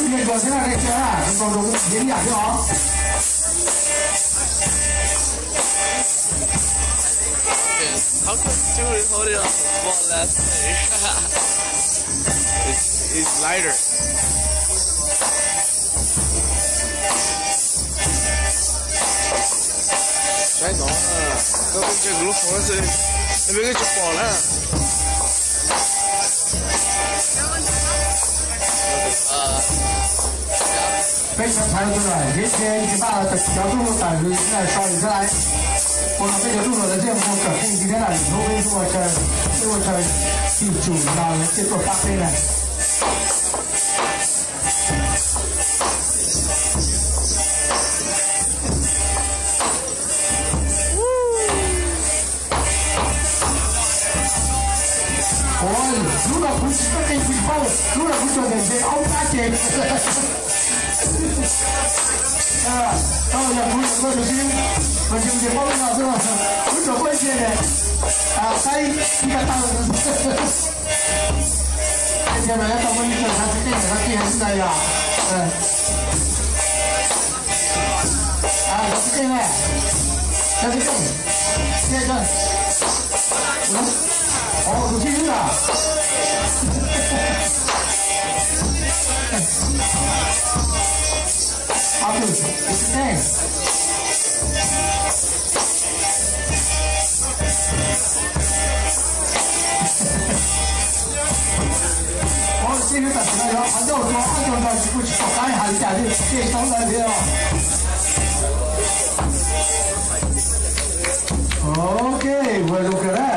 Nws nkaus thiab na, nws nkaus rau kuv thiab yam thiab os. How come dude is holding on the ball last night? It's, it's lighter. Saib no, koj pheej ntsia kuv lub phone xwb, peb twb tsis pom na. Peb sawv thawv tus lawm, hiv tsis tsis npaj cov tub hluas tawm lawm, so lawm thiab lawm. Ua no peb cov tub hluas lawv thiaj mus kawm pheej thiab lawm, hnub peb ua chaw, peb ua chaw tim tsum no lawv thiaj tuaj pab peb na. Ua, lub no kuv tsis paub qhia, tsis paub, lub no kuv tsuas nyeem npe aub qab ces. Yog kuv yog koj tus xib, mas ntshe nws paub lub no xwb, kuv tsuas paub ib pliag tias, a, qaib ib ka taw. Tias no yuav tau muaj ib tug xav txiv qeej no tiag xwb ntag yog. Xav txiv qeej ne, xav txiv qeej, tiag tiag. Ov, tus xib hwb a. Ob tug, tus xib qeej. Ov, xib hwb tam sim no yog qhov ncauj rau ob tug nrog tsis pom qab hais li cas li, tej tau ntawd li os. Ok, ua zoo kawg na.